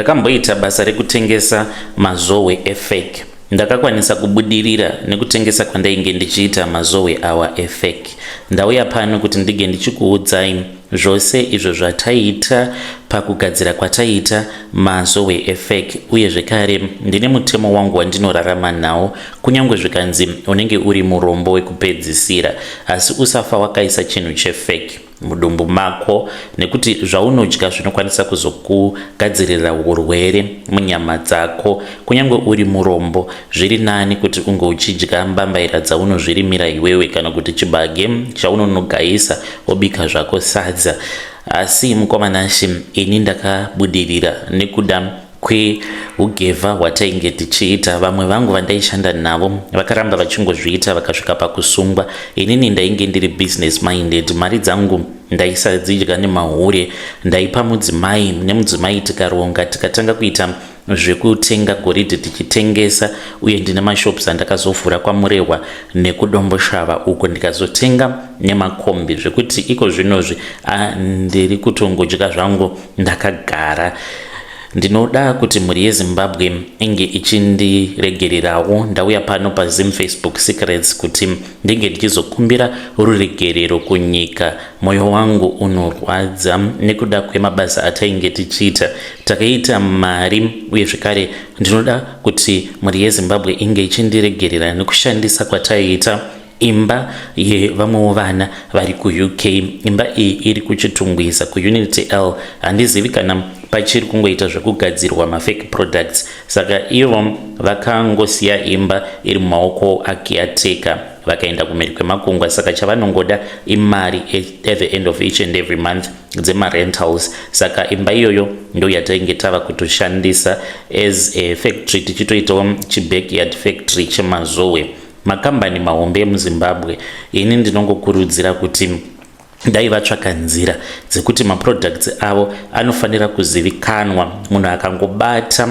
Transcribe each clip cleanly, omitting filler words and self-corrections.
Ndakamboita basa rekutengesa mazowe efake. Ndakakwanisa kubudirira nekutengesa kwandainge ndichiita mazowe awa efake. Ndauya pano kuti ndige ndichikuudzai zvose izvo zvataiita pakugadzira kwataiita mazowe efake, uye zvekare ndine mutemo wangu wandinorarama nawo. Kunyange zvikanzi unenge uri murombo wekupedzisira, asi usafa wakaisa chinhu chefake mudumbu mako, nekuti zvaunodya zvinokwanisa kuzokugadzirira urwere munyama dzako. Kunyange uri murombo, zviri nani kuti unge uchidya mbambaira dzaunozvirimira iwewe, kana kuti chibage chaunonogayisa wobika zvako sadza. Asi mukoma Nashe, ini ndakabudirira nekuda kwehugevha hwatainge tichiita. Vamwe vangu vandaishanda navo vakaramba vachingozviita vakasvika pakusungwa. Inini ndainge ndiri business minded. Mari dzangu ndaisadzidya nemahure. Ndaipa mudzimai, nemudzimai tikaronga, tikatanga kuita zvekutenga goridhe tichitengesa, uye ndine mashops andakazovhura kwaMurehwa nekuDomboshava uko, ndikazotenga nemakombi, zvekuti iko zvinozvi ndiri kutongodya zvangu ndakagara. Ndinoda kuti mhuri yeZimbabwe inge ichindiregererawo. Ndauya pano paZim Facebook Secrets kuti ndinge ndichizokumbira ruregerero kunyika. Mwoyo wangu unorwadza nekuda kwemabasa atainge tichiita. Takaita mari, uye zvekare ndinoda kuti mhuri yeZimbabwe inge ichindiregerera nekushandisa kwataiita imba yevamwewo vana vari kuUK. Imba iyi iri kuChitungwiza, kuUnity L. Handizivi kana pachiri kungoita zvekugadzirwa mafake products. Saka ivo vakangosiya imba iri mumaoko acaretaker, vakaenda kumhiri kwemakungwa. Saka chavanongoda imari at the end of each and every month dzemarentals. Saka imba iyoyo ndo yatainge tava kutoshandisa as a factory, tichitoitawo chibackyard factory chemazowe. Makambani mahombe emuZimbabwe, ini ndinongokurudzira kuti dai vatsvaka nzira dzekuti maproducts avo anofanira kuzivikanwa. Munhu akangobata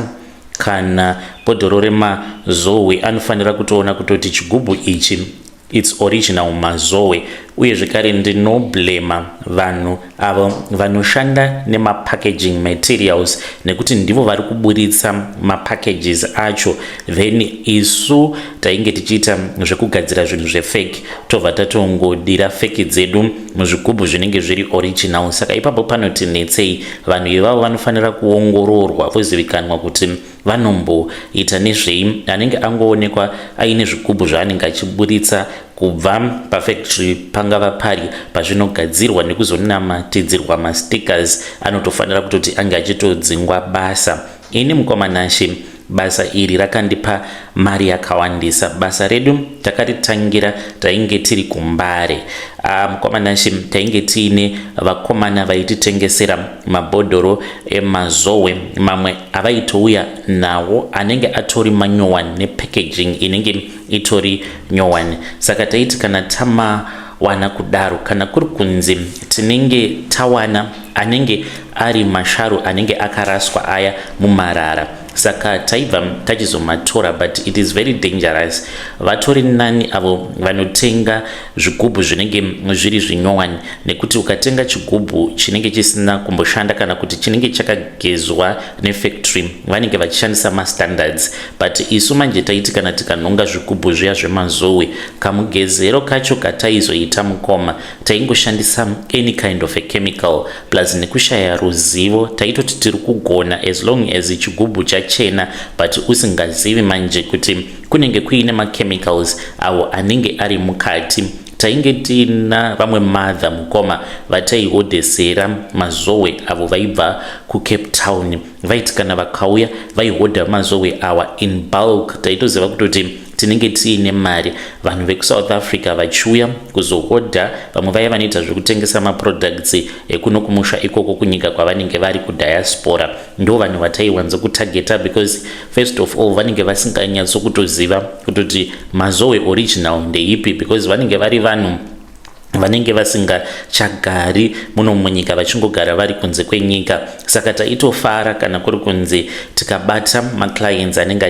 kana bhodhoro remazowe anofanira kutoona kutoti chigubhu ichi, it's original mazowe. Uye zvekare ndinoblema vanhu avo vanoshanda nemapackaging materials, nekuti ndivo vari kuburitsa mapackages acho. Then isu tainge tichiita zvekugadzira zvinhu zvefake, tobva tatongodira fake dzedu muzvigubhu zvinenge zviri original. Saka ipapo panoti netsei. Vanhu ivavo vanofanira kuongororwa, vozivikanwa kuti vanomboita nezvei. Anenge angoonekwa aine zvigubhu zvaanenge achiburitsa kubva pafactory, pangava pari pazvinogadzirwa, nekuzonamatidzirwa mastickers, anotofanira kutoti ange achitodzingwa basa. Ini mukoma Nashe, basa iri rakandipa mari yakawandisa. Basa redu takaritangira tainge tiri kuMbare. Mukoma Nashe, tainge tiine vakomana vaititengesera mabhodhoro emazowe. Mamwe avaitouya nawo anenge atori manyowani, nepackaging inenge itori nyowani. Saka taiti kana tamawana kudaro, kana kuri kunzi tinenge tawana anenge ari masharu anenge akaraswa aya mumarara, saka taibva tachizomatora, but it is very dangerous. Vatori nani avo vanotenga zvigubhu zvinenge zviri zvinyowani, nekuti ukatenga chigubhu chinenge chisina kumboshanda kana kuti chinenge chakagezwa nefactory, vanenge vachishandisa mastandards. But isu manje taiti kana tikanhonga zvigubhu zviya zvemazowe, kamugezero kacho kataizoita, mukoma, taingoshandisa any kind of a chemical, plus nekushaya ruzivo taitoti tiri kugona as long as chigubhu chachena, but usingazivi manje kuti kunenge kuine machemicals awo anenge ari mukati. Tainge tiina vamwe mother, mukoma, vataihodhesera mazowe avo vaibva kuCape Town. Vaiti kana vakauya vaihodha mazowe awa in bulk. Taitoziva kutoti tinenge tiine mari, vanhu vekuSouth Africa vachiuya kuzohodha. Vamwe vaya vanoita zvekutengesa maproducts ekuno kumusha ikoko, kunyika kwavanenge vari kudiaspora, ndo vanhu vataiwanza kutargeta, because first of all vanenge vasinganyatsokutoziva kutoti mazowe original ndeipi, because vanenge vari vanhu vanenge vasingachagari muno munyika, vachingogara vari kunze kwenyika. Saka taitofara kana kuri kunzi tikabata maclients anenge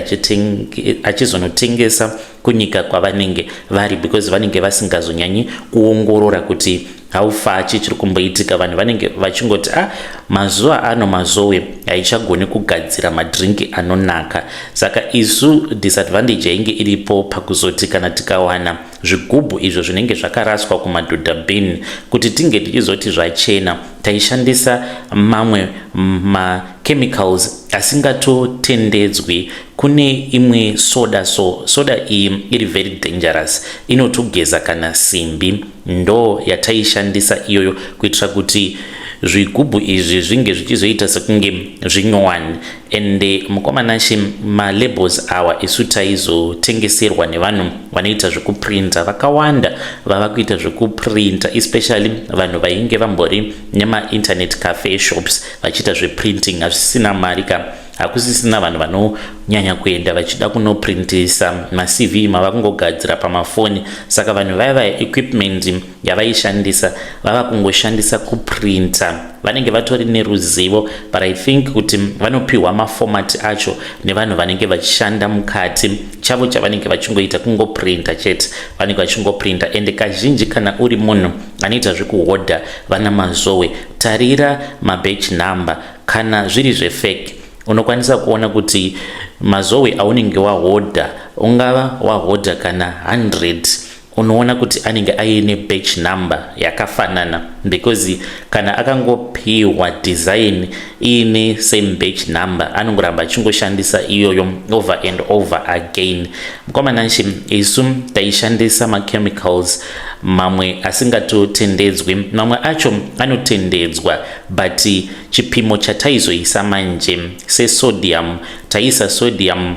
achizonotengesa kunyika kwavanenge vari, because vanenge vasingazonyanyi kuongorora kuti haufachi chiri kumboitika. Vanhu vanenge vachingoti, "Ah, Mazuva ano Mazowe haichagoni kugadzira madrink anonaka, saka isu disadvantage yainge iripo pakuzoti kana tikawana zvigubhu izvo zvinenge zvakaraswa kumadhudha bin, kuti tinge tichizoti zvachena, taishandisa mamwe machemicals asingatotendedzwi. Kune imwe soda, so soda iyi iri very dangerous, inotogeza kana simbi. Ndo yataishandisa iyoyo kuitira kuti zvigubhu izvi zvinge zvichizoita sekunge zvinyowani. Ende mukoma Nashe, malabels awa isu taizotengeserwa nevanhu vanoita zvekuprinta. Vakawanda vava kuita zvekuprinta, especially vanhu vainge vambori nemainternet cafe shops vachiita zveprinting. Hazvisina mari ka, hakusisina vanhu vanonyanya kuenda vachida kunoprintisa maCV, mava kungogadzira pamafoni. Saka vanhu vaya vaya, equipment yavaishandisa vava kungoshandisa kuprinta. Vanenge vatori neruzivo, but I think kuti vanopiwa maformat acho nevanhu vanenge vachishanda mukati. Chavo chavanenge vachingoita kungoprinta chete, vanenge vachingoprinta. Ende kazhinji kana uri munhu anoita zvekuhodha vana Mazowe, tarira mabatch number. Kana zviri zvefake, unokwanisa kuona kuti Mazowe aunenge wahodha, ungava wahodha kana 100, unoona kuti anenge aine batch number yakafanana, because kana akangopiwa design iine same batch number, anongoramba achingoshandisa iyoyo over and over again. Mukoma Nashe, isu taishandisa machemicals mamwe asingatotendedzwi, mamwe acho anotendedzwa, but chipimo chataizoisa manje, sesodium, taiisa sodium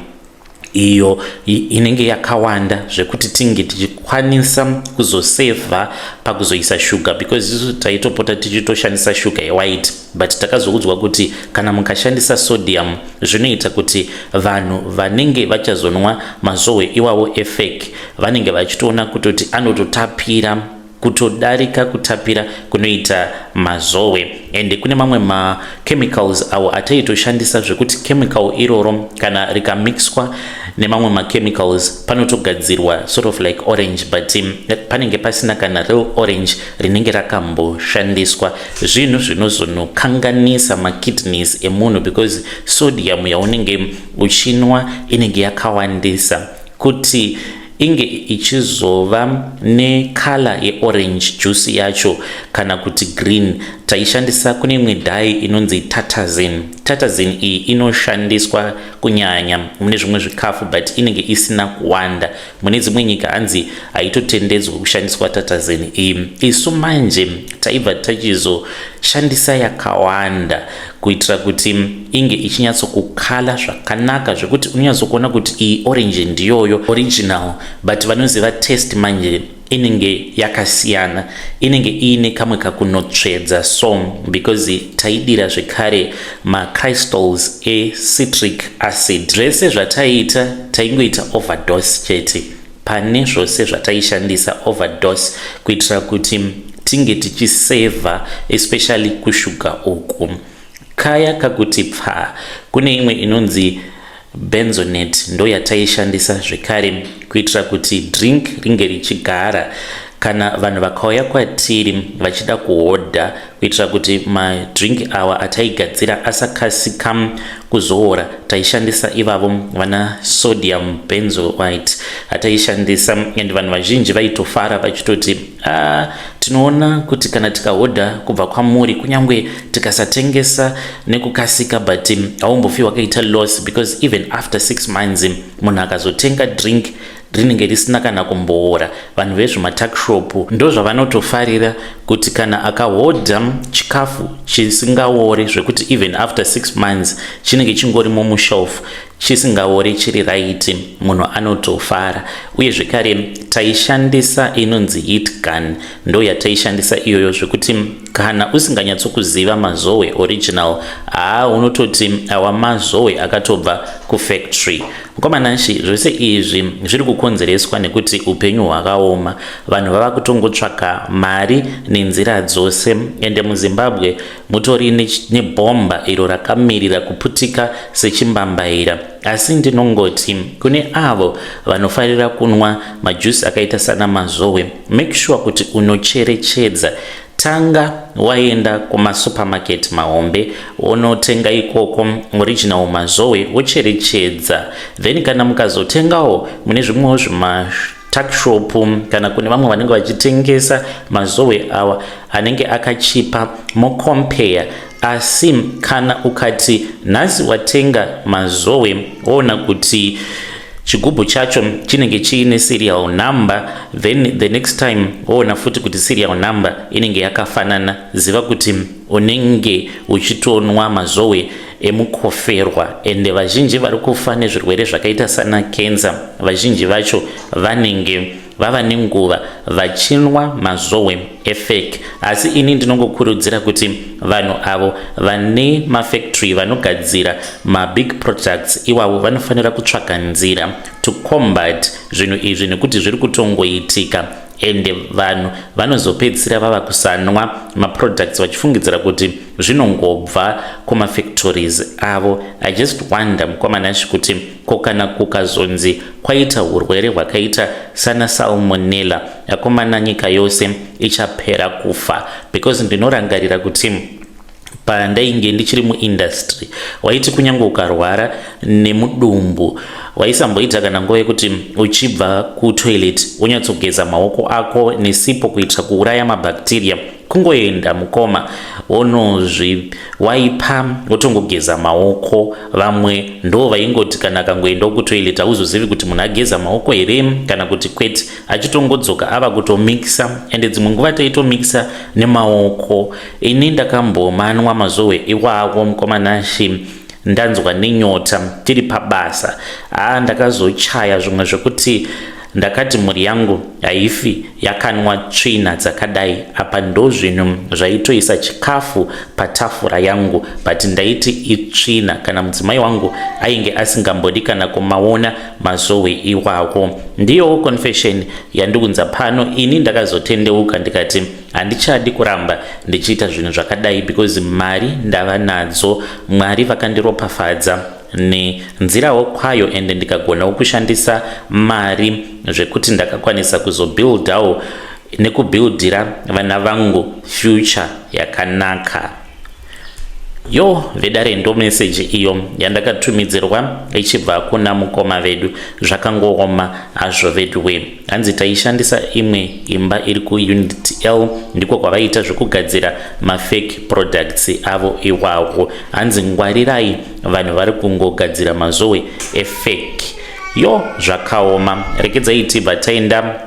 iyo inenge yakawanda zvekuti tinge tichikwanisa kuzosevha pakuzoisa shuga, because isu taitopota tichitoshandisa shuga yewhite, but takazoudzwa kuti kana mukashandisa sodium, zvinoita kuti vanhu vanenge vachazonwa Mazowe iwawo efake vanenge vachitoona kutoti anototapira kutodarika kutapira kunoita Mazowe. Ende kune mamwe machemicals awo ataitoshandisa zvekuti chemical iroro kana rikamixwa nemamwe machemicals, panotogadzirwa sort of like orange, but panenge pasina kana real orange rinenge rakamboshandiswa. Zvinhu zvinozonokanganisa makidneys emunhu, because sodium yaunenge uchinwa inenge yakawandisa kuti inge ichizova necolour yeorange juice yacho kana kuti green. Taishandisa, kune imwe dye inonzi tartrazine. Tartrazine iyi inoshandiswa kunyanya mune zvimwe zvikafu, but inenge isina kuwanda. Mune dzimwe nyika hanzi haitotendedzwi kushandiswa tartrazine iyi. Isu manje taibva tachizoshandisa yakawanda kuitira kuti inge ichinyatsokukala zvakanaka, zvekuti unonyatsokuona kuti iyi orange ndiyoyo original. But vanoziva taste manje inenge yakasiyana, inenge iine kamwe kakunotsvedza so, because taidira zvekare macrystals ecitric acid. Zvese zvataiita, taingoita overdose chete pane zvose zvataishandisa, overdose kuitira kuti tinge tichisevha, especially kushuga uku kaya kakuti pfa. Kune imwe inonzi benzonet, ndo yataishandisa zvekare kuitira kuti drink ringe richigara kana vanhu vakauya kwatiri vachida kuhodha, kuitira kuti madrink awa ataigadzira asakasika kuzoora. Taishandisa ivavo vana sodium benzoate ataishandisa, and vanhu vazhinji vaitofara vachitoti, "Ah, tinoona kuti kana tikahodha kubva kwamuri, kunyange tikasatengesa nekukasika, but haumbofi wakaita loss, because even after 6 months munhu akazotenga drink rinenge risina kana kumboora." Vanhu vezvematuckshop ndo zvavanotofarira, kuti kana akahodha chikafu chisingaori, zvekuti even after 6 months chinenge chingorimo mushelf, chisingaori, chiri right, munhu anotofara. Uye zvekare taishandisa inonzi heat gun, ndo yataishandisa iyoyo, zvekuti kana usinganyatsokuziva Mazowe original, haa, unototi awa Mazowe akatobva kufactory. Mukoma Nashe, zvose izvi zviri kukonzereswa nekuti upenyu hwakaoma, vanhu vava kutongotsvaka mari nenzira dzose. Ende muZimbabwe mutori nebhomba iro rakamirira kuputika sechimbambaira. Asi ndinongoti kune avo vanofarira kunwa majusi akaita sana Mazowe, make sure kuti unocherechedza. Tanga waenda kumasupermarket mahombe wonotenga ikoko original mazowe wocherechedza, then kana mukazotengawo mune zvimwewo zvima tuckshop kana kune vamwe vanenge vachitengesa mazowe awa anenge akachipa, mocompare. Asi kana ukati nhasi watenga mazowe, woona kuti chigubhu chacho chinenge chiine serial number, then the next time woona futi kuti serial number inenge yakafanana, ziva kuti unenge uchitonwa mazowe emukoferwa. Ende vazhinji vari kufa nezvirwere zvakaita sana kenza, vazhinji vacho vanenge vava nenguva vachinwa mazowe efake. Asi ini ndinongokurudzira kuti vanhu avo vane mafactory vanogadzira mabig products iwavo vanofanira kutsvaga nzira to combat zvinhu izvi, nekuti zviri kutongoitika, ende vanhu vanozopedzisira vava kusanwa maproducts vachifungidzira kuti zvinongobva kumafactories avo. I just wonder, mukoma Nashi, kuti ko kana kukazonzi kwaita urwere hwakaita sana salmonella, akomana, nyika yose ichapera kufa? Because ndinorangarira kuti pandainge ndichiri muindustry, waiti kunyange ukarwara nemudumbu, waisamboita kana nguva yekuti uchibva kutoilet unyatsogeza maoko ako nesipo kuitira kuuraya mabacteria. Kungoenda, mukoma, wonozviwaipa, wotongogeza maoko. Vamwe ndo vaingoti kana akangoendawo kutoilet, hauzozivi kuti munhu ageza maoko here kana kuti kwete, achitongodzoka ava kutomixa. Ende dzimwe nguva taitomixa nemaoko. Ini ndakambomanwa mazowe iwawo, mukoma Nashi, ndanzwa nenyota tiri pabasa. Haa, ndakazochaya zvimwe zvekuti ndakati mhuri yangu haifi yakanwa tsvina dzakadai. Apa ndo zvinhu zvaitoisa chikafu patafura yangu, but ndaiti itsvina. Kana mudzimai wangu ainge asingambodi kana kumaona mazowe iwawo. Ndiyowo confession yandiunza pano. Ini ndakazotendeuka, ndikati handichadi kuramba ndichiita zvinhu zvakadai, because mari ndava nadzo, Mwari vakandiropafadza nenzirawo kwayo, ende ndikagonawo kushandisa mari zvekuti ndakakwanisa kuzobuildawo nekubuildira vana vangu future yakanaka. Yo, vedare, ndo meseji iyo yandakatumidzirwa ichibva kuna mukoma vedu. Zvakangooma hazvo veduwe. Hanzi taishandisa imwe imba iri kuUnit L, ndiko kwavaita zvekugadzira mafake products avo iwawo. Hanzi ngwarirai, vanhu vari kungogadzira mazowe efake. Yo, zvakaoma. Rekedzai tibva taenda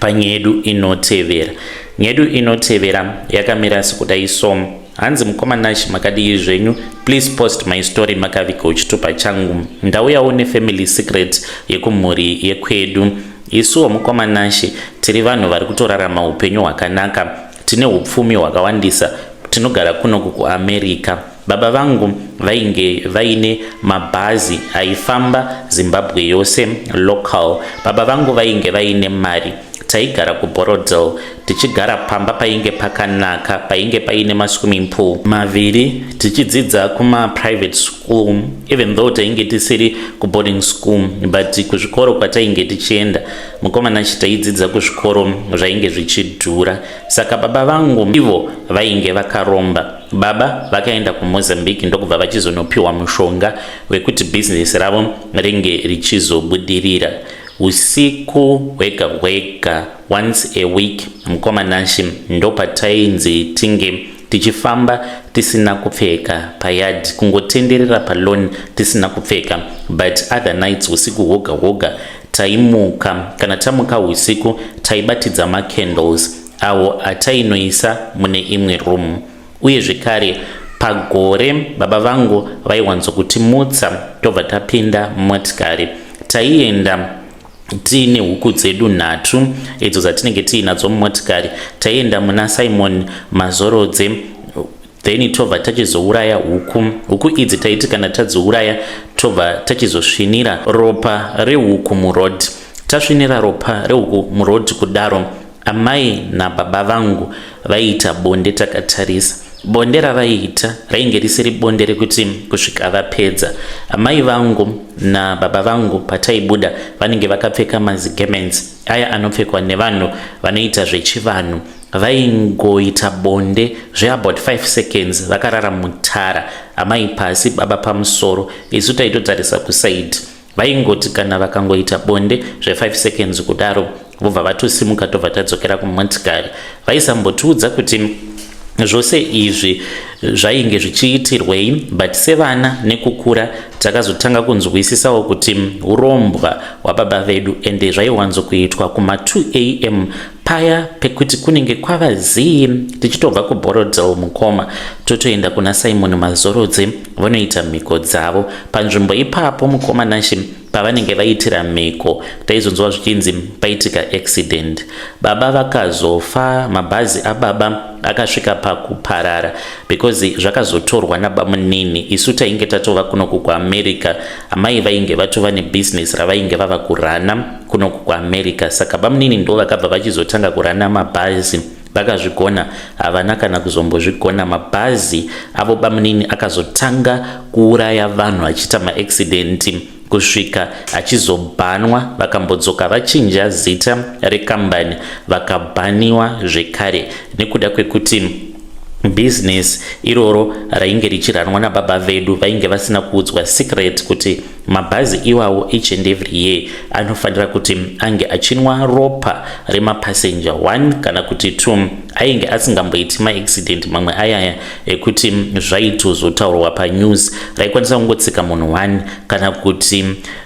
panyaya yedu inotevera. Nyaya yedu inotevera yakamira sekudai so. Hanzi, "Mukoma Nash, makadii zvenyu? Please post my story makavigawo chitupa changu. Ndauyawo nefamily secret yekumhuri yekwedu. Isuwo, mukoma Nashi, tiri vanhu vari kutorarama upenyu hwakanaka, tine upfumi hwakawandisa. Tinogara kunoku kuAmerica. Baba vangu vainge vaine mabhazi aifamba Zimbabwe yose, local. Baba vangu vainge vaine mari. Taigara kuBorrowdale, tichigara pamba painge pakanaka, painge paine maswimming pool maviri, tichidzidza kumaprivate school, even though tainge tisiri kuboarding school, but kuzvikoro kwatainge tichienda, mukoma Nashi, taidzidza kuzvikoro zvainge zvichidhura. Saka baba vangu ivo vainge vakaromba. Baba vakaenda kuMozambique, ndokubva vachizonopiwa mushonga wekuti bhizinesi ravo ringe richizobudirira. Usiku hwega hwega, once a week, mukoma Nashi, ndopatainzi tinge tichifamba tisina kupfeka payard, kungotenderera palawn tisina kupfeka. But other nights, usiku hwoga hwoga taimuka. Kana tamuka usiku, taibatidza macandles awo atainoisa mune imwe room. Uye zvekare pagore baba vangu vaiwanzokutimutsa, tobva tapinda motikari. Taienda tiine huku dzedu nhatu idzo dzatinenge tiinadzo mumotikari. Taienda muna Simon Mazorodze, then tobva tachizouraya huku. Huku idzi taiti kana tadziuraya, tobva tachizosvinira ropa rehuku muroad. Tasvinira ropa rehuku muroad kudaro, amai nababa vangu vaiita bonde takatarisa. Bonde ravaiita rainge risiri bonde rekuti kusvika vapedza. Amai vangu nababa vangu pataibuda vanenge vakapfeka mazigarments aya anopfekwa nevanhu vanoita zvechivanhu. Vaingoita bonde zveabout 5 seconds vakarara mutara, amai pasi baba pamusoro, isu taitotarisa kusaidi. Vaingoti kana vakangoita bonde zve5 seconds kudaro vobva vatosimuka tobva tadzokera kumotikari. Vaisambotiudza kuti zvose izvi zvainge zvichiitirwei, but sevana nekukura takazotanga kunzwisisawo kuti urombwa hwababa vedu, ende zvaiwanzokuitwa kuma2 am paya pekuti kunenge kwava zii, tichitobva kuBorrowdale mukoma, totoenda kuna Simon Mazorodze vonoita mhiko dzavo panzvimbo ipapo. Mukoma Nashe, pavanenge vaitira mhiko taizonzwa zvichinzi paitika accident, baba vakazofa. Mabhazi ababa akasvika pakuparara because zvakazotorwa nabamunini. Isu tainge tatova kunoku kuAmerica, amai vainge vatova nebhizinesi ravainge vava kurana kunoku kuAmerica, saka bamunini ndo vakabva vachizotanga kurana mabhazi. Vakazvigona, havana kana kuzombozvigona. Mabhazi avo bamunini akazotanga kuuraya vanhu achiita maaccident kusvika achizobhanwa. Vakambodzoka vachinja zita rekambani, vakabhaniwa zvekare nekuda kwekuti bhizinesi iroro rainge richiranwa nababa vedu vainge vasina kuudzwa secret kuti mabhazi iwawo each and every year anofanira kuti ange achinwa ropa remapassenger 1 kana kuti 2. Ainge asingamboiti maaccident mamwe ayaya ekuti zvaitozotaurwa panews. Raikwanisa kungotsika munhu 1 kana kuti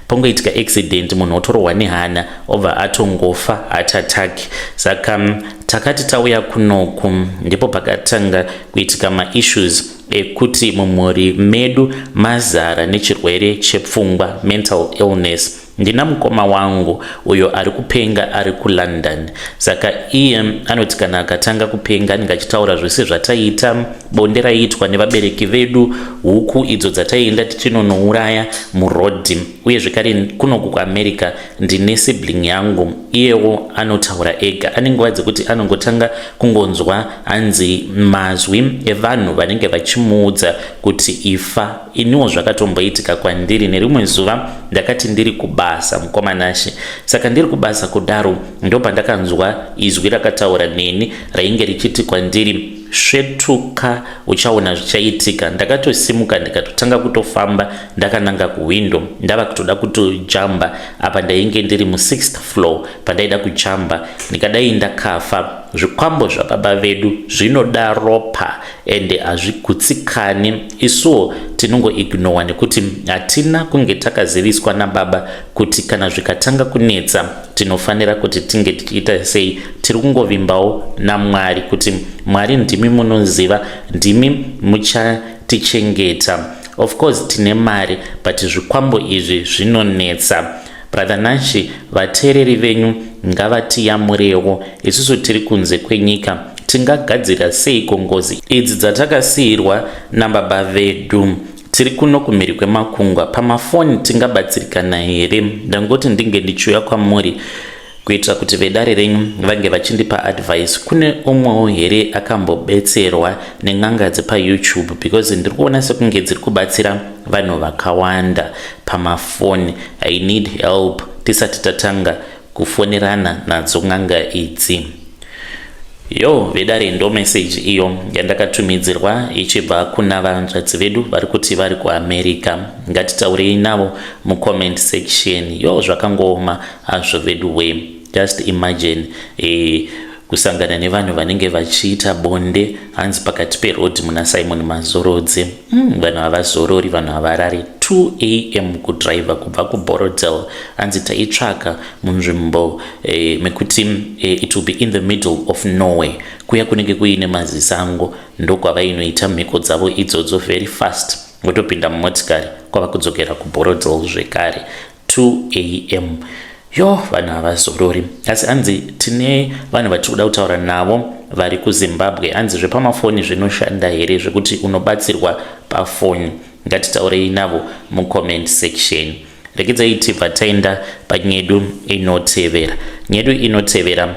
pongoitika accident, munhu otorohwa nehana obva atongofa, heart attack. Saka takati tauya kunoku ndipo pakatanga kuitika maissues ekuti mumhuri medu mazara nechirwere chepfungwa, mental illness. Ndina mukoma wangu uyo ari kupenga, ari kuLondon. Saka iye anoti kana akatanga kupenga anenge achitaura zvese zvataiita, bonde raiitwa nevabereki vedu, huku idzo dzataienda tichinonouraya murodhi. Uye zvekare kunoku kuAmerica ndine sibling yangu, iyewo anotaura ega. Ane nguva dzekuti anongotanga kungonzwa hanzi mazwi evanhu vanenge vachimuudza kuti ifa. Iniwo zvakatomboitika kwandiri nerimwe zuva. Ndakati ndiri kubasa, mukoma Nashe, saka ndiri kubasa kudaro ndopandakanzwa izwi rakataura neni rainge richiti kwandiri, "Svetuka, uchaona zvichaitika." Ndakatosimuka ndikatotanga kutofamba ndakananga kuhwindo, ndava kutoda kutojamba. Apa ndainge ndiri mu6th floor pandaida kujamba, ndikadai ndakafa. Zvikwambo zvababa vedu zvinoda ropa ende hazvigutsikani. Isuwo tinongoignowa nekuti hatina kunge takaziviswa nababa kuti kana zvikatanga kunetsa tinofanira kuti tinge tichiita sei. Tiri kungovimbawo naMwari kuti Mwari ndimi munoziva, ndimi muchatichengeta. Of course tine mari, but zvikwambo izvi zvinonetsa. Brother Nashi, vateereri venyu ngavatiyamurewo isusu tiri kunze kwenyika. Tingagadzira seiko ngozi idzi dzatakasiyirwa nababa vedu? Tiri kuno kumhiri kwemakungwa. Pamafoni tingabatsirikana here? Ndangoti ndinge ndichiuya kwamuri kuitira kuti vedare renyu vange vachindipa advice. Kune umwewo here akambobetserwa nen'anga dzepaYouTube? Because ndiri kuona sekunge dziri kubatsira vanhu vakawanda pamafoni. I need help tisati tatanga kufonerana nadzo n'anga idzi. Yo vedare, ndo meseji iyo yandakatumidzirwa ichibva kuna vanzvadzi vedu vari kuti vari kuAmerica. Ngatitaurei navo mucomment section. Yo, zvakangooma hazvo vedu we. Just imagine kusangana nevanhu vanenge vachiita bonde hanzi pakati perodhi muna Simon Mazorodze. Vanhu havazorori, vanhu havarari. 2 am kudhiraivha kubva kuBorrowdale, hanzi taitsvaka munzvimbo mekuti it will be in the middle of nowhere, kuya kunenge kuine mazisango, ndokwavainoita mhiko dzavo idzodzo. Very fast votopinda mumotikari kwava kudzokera kuBorrowdale zvekare 2 am. Yo, vanhu havazorori. Asi hanzi tine vanhu vatiri kuda kutaura navo vari kuZimbabwe. Hanzi zvepamafoni zvinoshanda here, zvekuti unobatsirwa pafoni? Ngatitaurei navo mucomment section. Regedzai tibva taenda panyedu inotevera. Nyedu inotevera.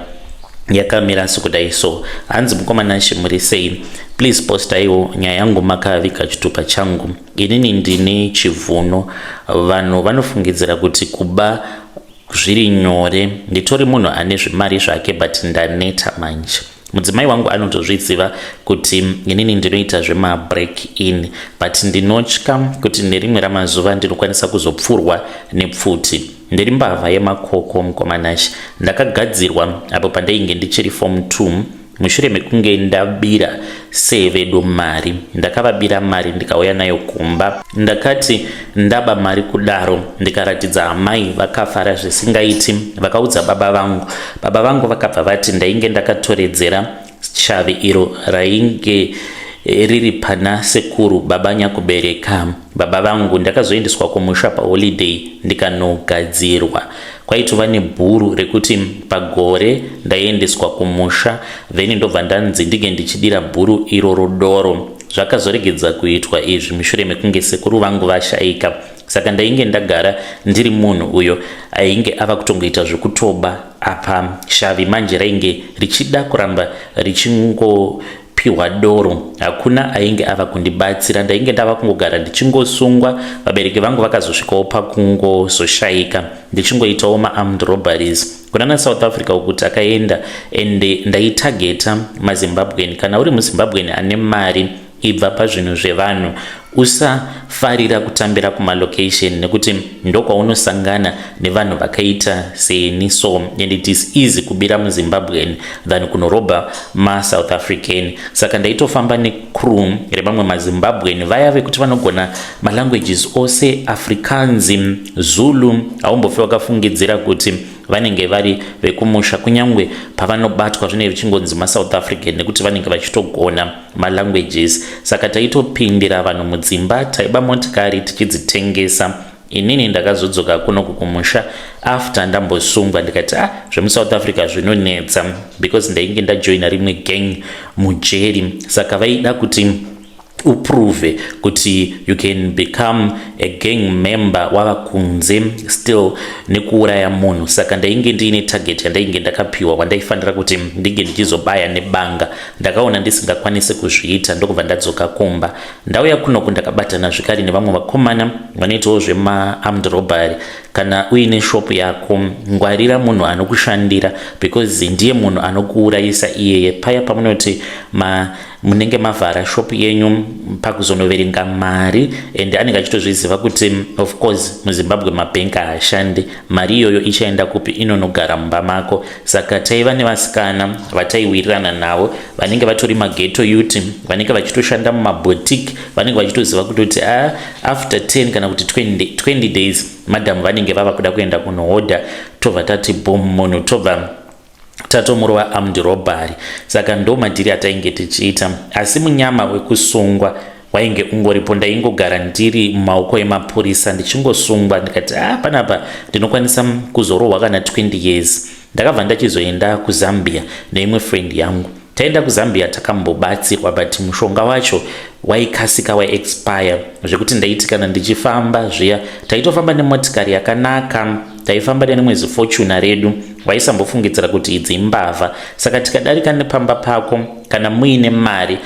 Yakamira sekudai so. Hanzi, "Mukoma Nashe, muri sei? Please postaiwo nyaya yangu makaviga chitupa changu. Inini ndine chivhuno. Vanhu vanofungidzira kuti kuba zviri nyore. Nditori munhu ane zvimari zvake, but ndaneta manje. Mudzimai wangu anotozviziva kuti inini ndinoita zvemabreak in, but ndinotya kuti nerimwe ramazuva ndinokwanisa kuzopfurwa nepfuti. Ndiri mbavha yemakoko, mukoma Nashe. Ndakagadzirwa apo pandainge ndichiri form 2 mushure mekunge ndabira sevedu mari. Ndakavabira mari ndikauya nayo kumba. Ndakati ndaba mari kudaro, ndikaratidza amai, vakafara zvisingaiti. Vakaudza baba vangu. Baba vangu vakabva vati ndainge ndakatoredzera shavi iro rainge riri pana sekuru baba nyakubereka baba vangu. Ndakazoendeswa kumusha paholiday ndikanogadzirwa. Kwaitova nebhuru rekuti pagore ndaiendeswa kumusha, then ndobva ndanzi ndinge ndichidira bhuru iroro doro. Zvakazoregedza kuitwa izvi mushure mekunge sekuru vangu vashayika. Saka ndainge ndagara ndiri munhu uyo ainge ava kutongoita zvekutoba. Apa shavi manje rainge richida kuramba richingopiwa doro. Hakuna ainge ava kundibatsira. Ndainge ndava kungogara ndichingosungwa. Vabereki vangu vakazosvikawo pakungozoshayika ndichingoitawo maarmed robberies kunana South Africa uku takaenda. Ende ndaitageta maZimbabwean. Kana uri muZimbabwean ane mari, ibva pazvinhu zvevanhu. Usafarira kutambira kumalocation nekuti ndokwaunosangana nevanhu vakaita seni so, and it is easy kubira muZimbabwean than kunorobha maSouth African. Saka ndaitofamba necrew remamwe maZimbabwean vaya vekuti vanogona malanguages ose, Afrikaans, Zulu. Haumbofi wakafungidzira kuti vanenge vari vekumusha. Kunyange pavanobatwa zvinenge zvichingonzi maSouth African nekuti vanenge vachitogona malanguages. Saka taitopindira vanhu mudzimba, taiba motikari tichidzitengesa. Inini ndakazodzoka kunoku kumusha after ndambosungwa. Ndikati, 'Ah, zvemuSouth Africa zvinonetsa,' because ndainge ndajoina rimwe gang mujeri. Saka vaida kuti uprove kuti you can become a gang member wava kunze still nekuuraya munhu. Saka ndainge ndiine target yandainge ndakapiwa, wandaifanira kuti ndinge ndichizobaya nebanga. Ndakaona ndisingakwanisi kuzviita, ndokubva ndadzoka kumba. Ndauya kunoku, ndakabatana zvekare nevamwe vakomana vanoitawo zvemaarmed robbery. Kana uine shop yako, ngwarira munhu anokushandira because ndiye munhu anokuurayisa iyeye. Paya pamunoti munenge mavhara shop yenyu, pakuzonoverenga mari, and anenge achitozviziva kuti of course muZimbabwe mabhengi haashandi, mari iyoyo ichaenda kupi? Inonogara mumba mako. Saka taiva nevasikana vataiwirirana navo vanenge vatori maghetto youth, vanenge vachitoshanda mumaboutique, vanenge vachitoziva kutoti a after 10 kana kuti 20 days madhamu vanenge vava kuda kuenda kunohodha. Tobva tati bom, munhu tobva tatomurova armed robbery. Saka ndo madhiri atainge tichiita, asi munyama wekusungwa wainge ungoripo. Ndaingogara ndiri mumaoko emapurisa ndichingosungwa. Ndikati, "A ah, panapa ndinokwanisa kuzorohwa kana 20 years." Ndakabva ndachizoenda kuZambia neimwe friend yangu. Taenda kuZambia, takambobatsirwa, but mushonga wacho waikasika waexpire, zvekuti ndaiti kana ndichifamba zviya, taitofamba nemotikari yakanaka, taifamba nerimwe ziFortuner redu, waisambofungidzira kuti idzi imbavha. Saka tikadarika nepamba pako, kana muine mari,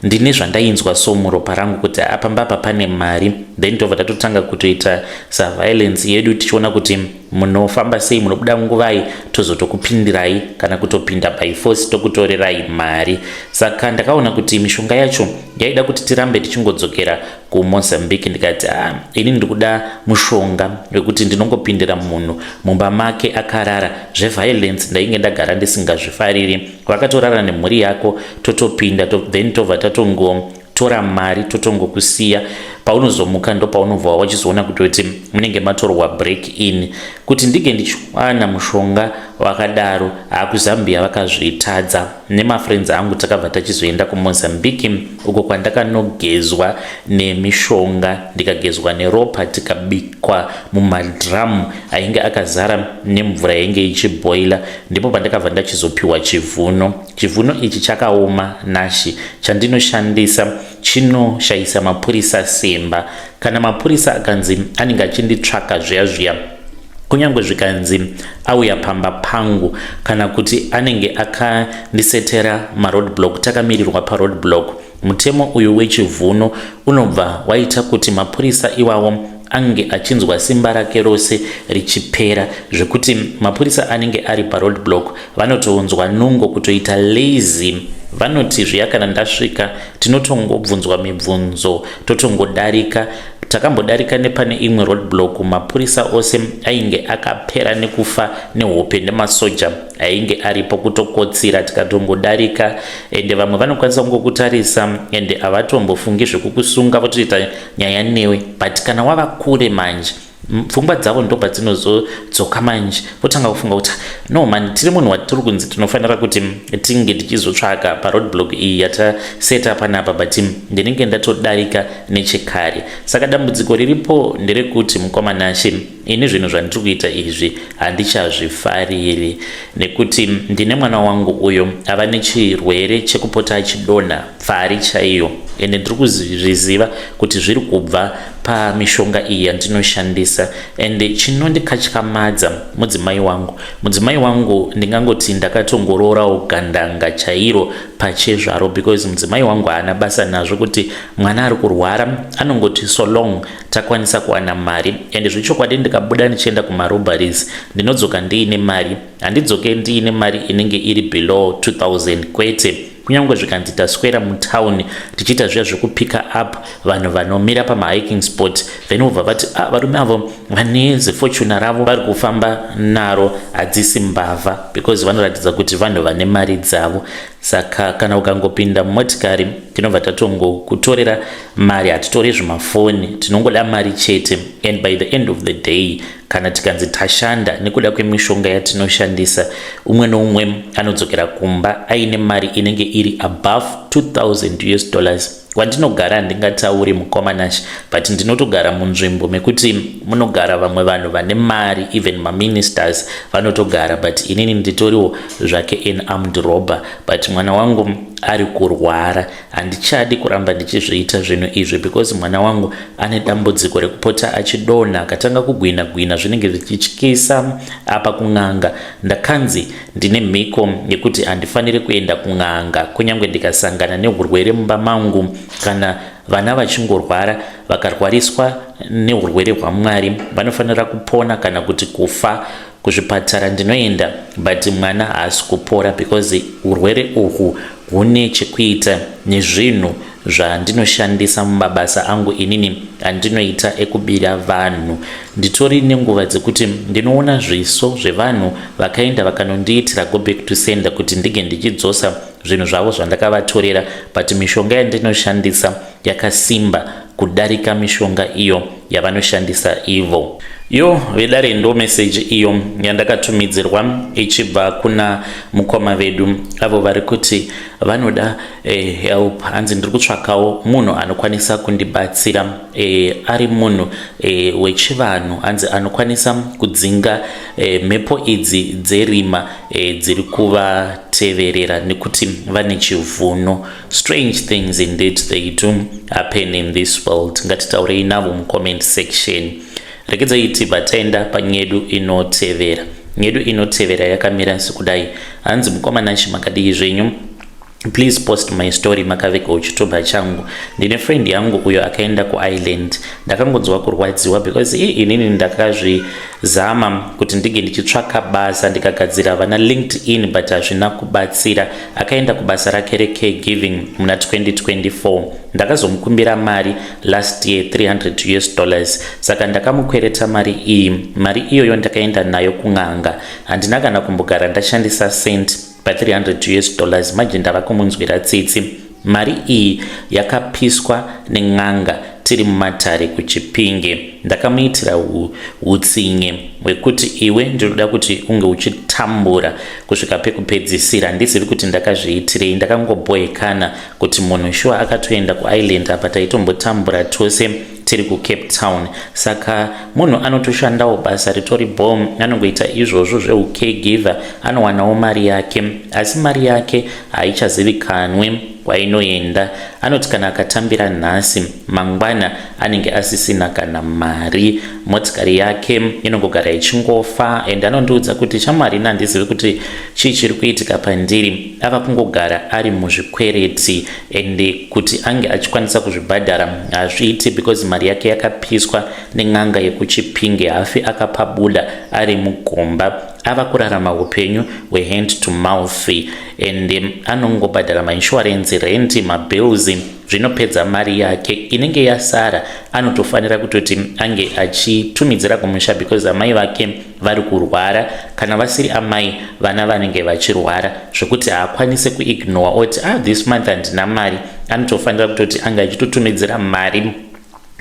ndine zvandainzwa so muropa rangu kuti apamba apa pane mari. Then tobva tatotanga kutoita surveillance yedu, tichiona kuti munofamba sei, munobuda nguvai, tozotokupindirai kana kutopinda by force, tokutorerai mari. Saka ndakaona kuti mishonga yacho yaida kuti tirambe tichingodzokera kuMozambique. Ndikati, "Ah, ini ndikuda mushonga wekuti ndinongopindira munhu mumba make akarara. Zveviolence ndainge ndagara ndisingazvifariri. Vakatorara nemhuri yako, totopinda to, then tobva tatongotora mari, totongokusiya. Paunozomuka ndopaunobva wachizoona kutoti munenge matorwa break in." Kuti ndinge ndichiwana mushonga wakadaro, hakuZambia vakazvitadza. Nemafriends angu takabva tachizoenda kuMozambique, uko kwandakanogezwa nemishonga, ndikagezwa neropa, tikabikwa mumadhiramu ainge akazara nemvura yainge ichibhoila. Ndipo pandakabva ndachizopiwa chivhuno. Chivhuno ichi chakaoma, Nashi. Chandinoshandisa chinoshayisa mapurisa simba. Kana mapurisa akanzi anenge achinditsvaka zviya zviya. Kunyange zvikanzi auya pamba pangu kana kuti anenge akandisetera maroadblock, takamirirwa paroadblock, mutemo uyu wechivhuno unobva waita kuti mapurisa iwawo ange achinzwa simba rake rose richipera, zvekuti mapurisa anenge ari paroadblock vanotounzwa nungo kutoita lazy. Vanoti zviya kana ndasvika, tinotongobvunzwa mibvunzo, totongodarika. Takambodarika nepane imwe roadblock, mapurisa ose ainge akapera nekufa nehope, nemasoja ainge aripo kutokotsira, tikatongodarika. Ende vamwe vanokwanisa kungokutarisa ende havatombofungi zvekukusunga, votoita nyaya newe. But kana wava kure manje, pfungwa dzavo ndo padzinozodzoka manje, votanga kufunga kuti, "No man, tiri munhu watiri kunzi tinofanira kuti tinge tichizotsvaka paroadblock iyi yataseta panapa," but ndinenge ndatodarika nechekare. Saka dambudziko riripo nderekuti, mukoma Nashe, ini zvinhu zvandiri kuita izvi handichazvifariri, nekuti ndine mwana wangu uyo ava nechirwere chekupota achidonha pfari chaiyo, ende ndiri kuzviziva kuti zviri kubva pamishonga iyi yandinoshandisa. Ende chinondikatyamadza mudzimai wangu. Mudzimai wangu ndingangoti ndakatongoroorawo gandanga chairo pachezvaro, because mudzimai wangu haana basa nazvo kuti mwana ari kurwara. Anongoti so long takwanisa kuwana mari. Ende zvechokwadi, ndikabuda ndichienda kumarobberies, ndinodzoka ndiine mari. Handidzoke ndiine mari inenge iri below 2000, kwete. Kunyange zvikanzi taswera mutauni tichiita zviya zvekupicka up vanhu vanomira pamahiking spot, then vobva vati, "Ah, varume avo vane ziFortuner ravo vari kufamba naro, hadzisi mbavha," because vanoratidza kuti vanhu vane mari dzavo. Saka kana ukangopinda mumotikari, tinobva tatongokutorera mari. Hatitori zvimafoni, tinongoda mari chete. And by the end of the day, kana tikanzi tashanda nekuda kwemishonga yatinoshandisa, umwe neumwe anodzokera kumba aine mari inenge iri above 2000 US dollars. Kwandinogara handingatauri, mukoma Nashe, but ndinotogara munzvimbo mekuti munogara vamwe vanhu vane mari, even maministers vanotogara, but inini nditoriwo zvake an armed robber. But mwana wangu ari kurwara. Handichadi kuramba ndichizviita zvinhu izvi because mwana wangu ane dambudziko rekupota achidonha, akatanga kugwina gwina, zvinenge zvichityisa. Apa kun'anga ndakanzi ndine mhiko yekuti handifaniri kuenda kun'anga, kunyange ndikasangana neurwere mumba mangu. Kana vana vachingorwara, vakarwariswa neurwere hwaMwari, vanofanira kupona kana kuti kufa. Kuzvipatara ndinoenda, but mwana haasi kupora because urwere uhwu hune chekuita nezvinhu zvandinoshandisa mumabasa angu inini andinoita ekubira vanhu. Nditori nenguva dzekuti ndinoona zviso zvevanhu vakaenda vakanondiitira go back to sender kuti ndinge ndichidzosa zvinhu zvavo zvandakavatorera, but mishonga yandinoshandisa yakasimba kudarika mishonga iyo yavanoshandisa ivo. Yo vedare, ndo meseji iyo yandakatumidzirwa ichibva kuna mukoma vedu avo vari kuti vanoda help. Hanzi, "Ndiri kutsvakawo munhu anokwanisa kundibatsira, ari munhu wechivanhu." Hanzi anokwanisa kudzinga mhepo idzi dzerima dziri kuvateverera nekuti vane chivhuno. Strange things indeed, they do happen in this world. Ngatitaurei navo mucomment section. Regedzai tibva taenda panyedu inotevera. Nyedu inotevera yakamira sekudai. Hanzi, "Mukoma Nashe, makadii zvenyu? Please post my story makavega chitupa changu. Ndine friend yangu uyo akaenda kuIreland. Ndakangonzwa kurwadziwa because i inini ndakazvizama kuti ndinge ndichitsvaka basa, ndikagadzira vana LinkedIn, but hazvina kubatsira. Akaenda kubasa rake recaregiving muna 2024. Ndakazomukumbira mari last year, 300 US dollars. Saka ndakamukwereta mari iyi. Mari iyoyo ndakaenda nayo kun'anga. Handina kana kumbogara ndashandisa cent pa300 US dollars. Manje ndava kumunzwira tsitsi. Mari iyi yakapiswa nen'anga tiri mumatare kuChipinge. Ndakamuitira utsinye hwekuti iwe, ndinoda kuti unge uchitambura kusvika pekupedzisira. Handizivi kuti ndakazviitirei. Ndakangobhoekana kuti munhu shuwa akatoenda kuIreland, apa taitombotambura tose tiri kuCape Town. Saka munhu anotoshandawo basa ritori bom, anongoita izvozvo zveucaregiver, anowanawo mari yake, asi mari yake haichazivikanwe. kwainoenda. Anoti kana akatambira nhasi, mangwana anenge asisina kana mari. Motikari yake inongogara ichingofa and anondiudza kuti, "Shamwari, ini handizivi kuti chii chiri kuitika pandiri." Ava kungogara ari muzvikwereti and kuti ange achikwanisa kuzvibhadhara hazviiti because mari yake yakapiswa nen'anga yekuChipinge. Hafi akapabuda ari mugomba. Ava kurarama upenyu hwehand to mouth and anongobhadhara mainsurance, rent, mabills, zvinopedza mari yake inenge yasara. Anotofanira kutoti ange achitumidzira kumusha because amai vake vari kurwara. Kana vasiri amai, vana vanenge vachirwara, zvekuti haakwanisi kuignore oti, "Ah, this month handina mari." Anotofanira kutoti ange achitotumidzira mari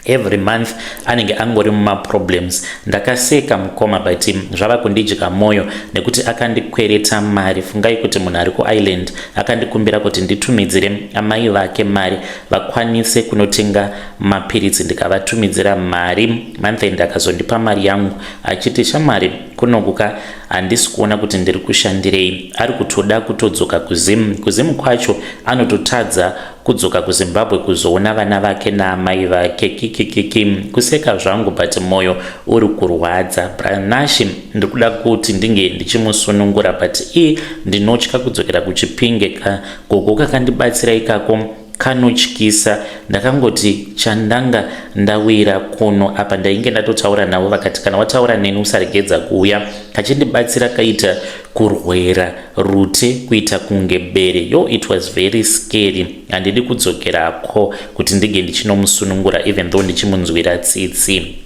every month. Anenge angori mumaproblems. Ndakaseka mukoma, but zvava kundidya mwoyo nekuti akandikwereta mari. Fungai kuti munhu ari kuIreland akandikumbira kuti nditumidzire amai vake mari vakwanise kunotenga mapiritsi. Ndikavatumidzira mari. Month end akazondipa mari yangu achiti, "Shamwari, kunokuka handisi kuona kuti ndiri kushandirei." Ari kutoda kutodzoka kuZimu. KuZimu kwacho anototadza kudzoka kuZimbabwe kuzoona vana vake naamai vake. Kikikiki, kuseka zvangu, but mwoyo uri kurwadza. Branashi ndiri kuda kuti ndinge ndichimusunungura, but i ndinotya kudzokera kuChipinge. Kagogo kakandibatsira ikako kanotyisa. Ndakangoti chandanga ndawira kuno apa, ndainge ndatotaura navo, vakati, "Kana wataura neni usaregedza kuuya." Kachindibatsira kaita kurwera rute kuita kunge bere. Yo, it was very scary. Handidi kudzokerako kuti ndinge ndichinomusunungura, even though ndichimunzwira tsitsi.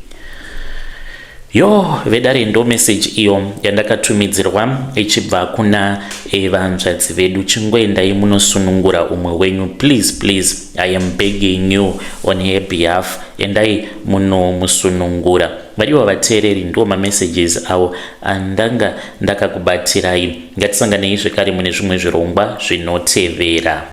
Yo, vedare, ndo message iyo yandakatumidzirwa ichibva kuna vanzvadzi vedu. Chingoendai munosunungura umwe wenyu, please, please. I am begging you on her behalf, endai munomusunungura. Vadiwa vateereri, ndo mamessages avo andanga ndakakubatirai. Ngatisanganei zvekare mune zvimwe zvirongwa zvinotevera.